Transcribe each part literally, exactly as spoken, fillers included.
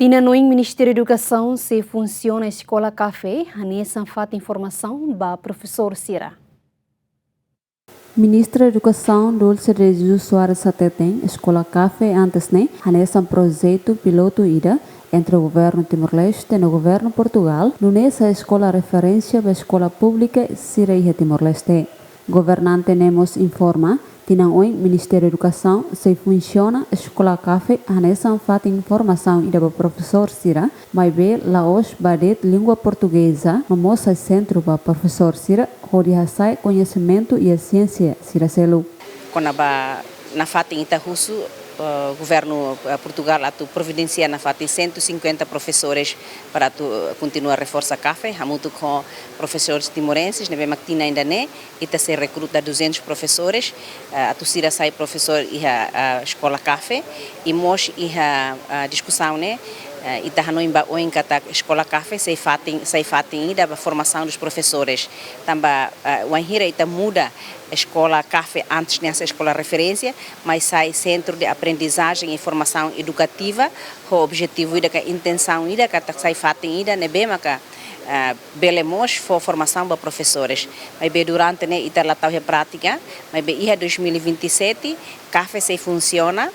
Tinan oin Ministériu Edukasaun sei funsiona eskola kafé, hanesan fatin formasaun ba profesór sira. Ministra Edukasaun Dulce de Jesus Soares hateten, eskola kafé antes ne'e hanesan projetu pilotu ida entre governu Timor-Leste no governu Portugál, nune'e sai eskola referénsia ba eskola públika sira iha Timor-Leste. Governante ne'e mós informa, tinan oin Ministériu Edukasaun sei funsiona eskola kafé hanesan fatin formasaun ida ba profesór sira, maibé la'ós ba de'it língua portugeza, no mós sai sentru ba profesór sira hodi hasa'e koñesimentu iha siénsia sira seluk. Kona-ba nafatin ita husu, eh, governu, eh, Portugál atu providensia nafatin cento e cinquenta profesores para atu, eh, kontinua reforsa kafé, hamutuk ho profesores timorenses, ne'ebé mak tinan ida-ne'e ita sei rekruta duzentos profesores, eh, atu sira sai profesór iha, eh, eskola kafé, i mós iha, eh, diskusaun ne'e, eh, ita hanoin ba oin katak eskola kafé sai fatin, sai fatin ida ba formasaun dos profesores. Tanba, eh, wainhira ita muda eskola kafé antes ne'e hanesan eskola referénsia, mas sai sentru de aprendizajen i formasaun edukativa, ho objetivu ida ka intensaun ida katak sai fatin ida ne'ebé maka, eh, bele mós fó formasaun ba profesores. Maibé durante ne'e ita la tau iha prátika, maibé iha dois mil e vinte e sete, kafé sei funsiona,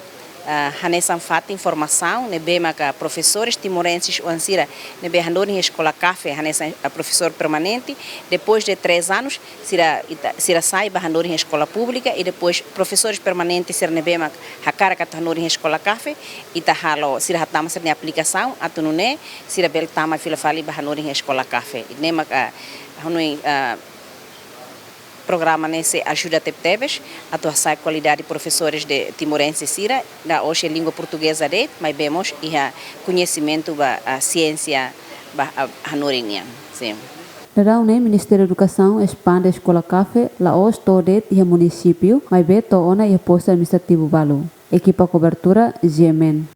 eh, hanesan fatin formasaun, ne'ebé maka profesores timorenses oan sira ne'ebé hanorin iha eskola kafé, hanesan, eh, profesór permanente, depois de três anos, sira ita, sira sai ba hanorin iha eskola públika, i depois profesores permanentes sira ne'ebé mak hakarak atu hanorin iha eskola kafé, ita halo, sira hatama sira-nia aplikasaun, atu nune'e sira bele tama fila fali ba hanorin iha eskola kafé. I ne'e mak, ah, hanoin, ah, programa ne'e sei ajuda tebetebes atu hasa'e kualidade profesores de timorense sira, la'ós iha língua portugeza de'it, maibé mós iha koñesimentu ba, ah, siénsia ba, ah, hanorin nian. Sin. Daudaun ne'e Ministériu Edukasaun espande eskola kafé la'ós to'o de'it iha munisípiu, maibé to'o ona iha postu administrativu balu. Ekipa kobertura, G M N.